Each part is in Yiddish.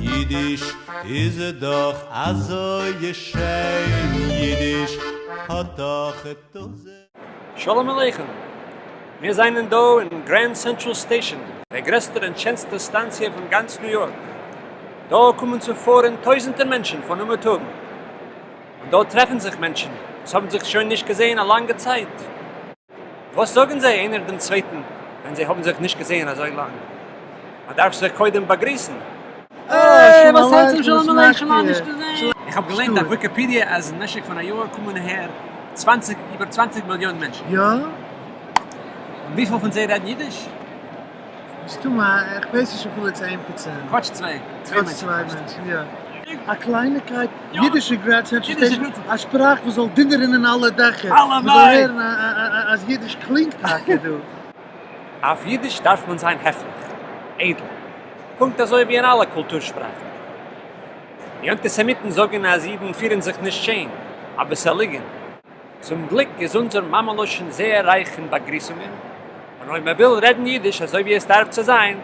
ייִדיש איז דאָך אַזוי שיין, ייִדיש האָט דאָך טויזנט. שלום עליכם! מיר זענען דא אין גרענד סענטראל סטעישאן, דער גרעסטער און שענסטער סטאנציע פון גאנץ ניו יארק. דא קומען צו פארן טויזנטער מענטשן פון אומעטום, און דא טרעפן זיך מענטשן וואס האבן זיך שוין נישט געזען א לאנגע צייט. וואס זאגן זיי איינער דעם צווייטן ווען זיי האבן זיך נישט געזען אזוי לאנג? מען דארף זיך קודם באגריסן. אה, שלום עליכם, וואס מאכט איר? איך האב געליינט אויף וויקיפידיע אז אין משך פון א יאר קומען אהער צוואנציג איבער 20 מיליאן מענטשן. יא? און וויפיל פון זיי רעדן אידיש? מסתמא, איך ווייס נישט אפילו צו 1%. כאטש צוויי. כאטש צוויי מענטשן, יא. א קלייניקייט, אידישע גרענד סענטראל סטעישאן, א שפראך וואס זאל דונערן אין אלע דעכער, מען זאל הערן אז אידיש קלינגט טאקע דא. אויף אידיש דארף מען זיין העפליך, איידל, פונקט אזוי ווי אין אלע קולטור שפראכן. די אנטיסעמיטן זאגן אז אידן פירן זיך נישט שיין, אבער ס'א ליגן. צום גליק איז אונזער מאמע לשון זייער רייך אין באגריסונגען, און אויב מען וויל רעדן אידיש אזוי ווי עס דארף צו זיין,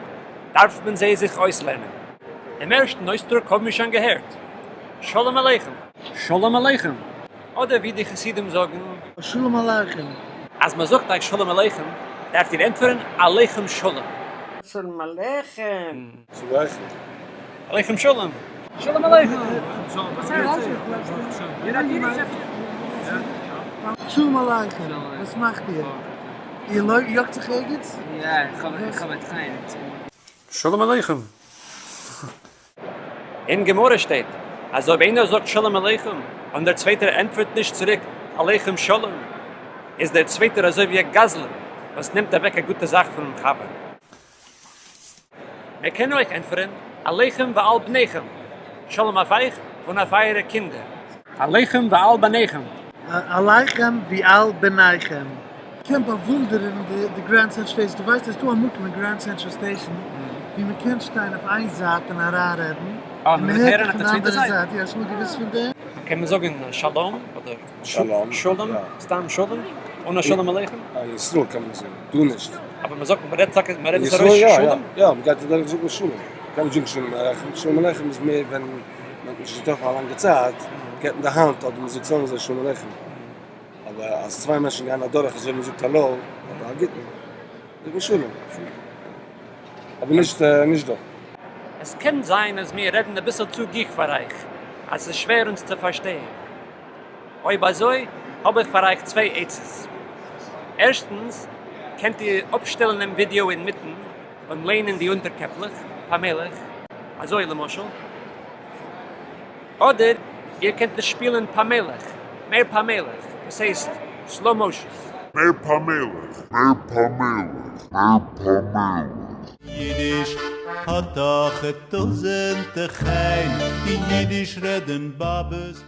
דארף מען זיי זיך אויסלערנען. דעם ערשטן אויסדרוק האבן מיר שוין געהערט, שלום עליכם. שלום עליכם. אדער ווי די חסידים זאגן. שלום עליכם. אז מען זאגט אייך שלום עליכם, דארפט איר ענטפערן עליכם שלום. שלום עליכם. שלום עליכם. עליכם שלום. שלום עליכם. וואס הערט זיך? איר רעדט אידיש אפשר? שלום עליכם. וואס מאכט איר? איר יאגט זיך ערגעץ? יא, איך האב א train. שלום עליכם. אין גמרא שטייט אז אויב איינער זאגט שלום עליכם און דער צווייטער ענטפערט נישט צוריק עליכם שלום, איז דער צווייטער אזוי ווי א גזלן וואס נעמט אוועק א גוטע זאך פונעם חבר. מען קען אויך ענטפערן עליכם ועל בניכם, שלום אויף אייך און אויף אייערע קינדער. עליכם ועל בניכם. עליכם ועל בניכם. קען באוואונדערן די גרענד סענטראל סטעישאן, דו ווייסט אז ס'דא א מקום אין גרענד סענטראל סטעישאן ווי מען קען שטיין אויף איין זייט און אריינרעדן און מען הערט דיך פון די אנדערע זייט, יא האסט אמאל געוואוסט פון דעם? קען מען זאגן שלום אדער שלום, סתם שלום, אן א שלום עליכם? אין ישראל קען מען עס זאגן, דא נישט. אבער מען זאגט, מען רעדט טאקע, מען רעדט עס ארויס שלום? יא, מען גייט אדורך זאגן שלום. קען נישט זאגן שלום עליכם, שלום עליכם איז מער ווען מען האט נישט געטראפן א לאנגע צייט, געבט מען די האנט אדער מען זאגט סתם אזוי שלום עליכם. אבער אז צוויי מענטשן גייען אדורך אזוי ווי מען זאגט האלא אדער א גוטן, זאגט מען שלום. אבער נישט נישט דא. עס קען זיין אז מיר רעדן אביסל צו גיך פאר אייך, אז ס'איז שווער אונז צו פארשטיין. אויב אזוי האב איך פאר אייך צוויי עצות. ערשטנס, קענט איר אפשטעלן דעם ווידעא אינמיטן און ליינען די אונטערקעפלעך פאמעליך, אזוי למשל. אדער איר קענט עס שפילן פאמעליך, מער פאמעליך, דאס הייסט slow motion. מער פאמעליך, מער פאמעליך, מער פאמעליך. ייִדיש האָט דאָך טויזנטער חן, ייִדיש רעדן באַבעס.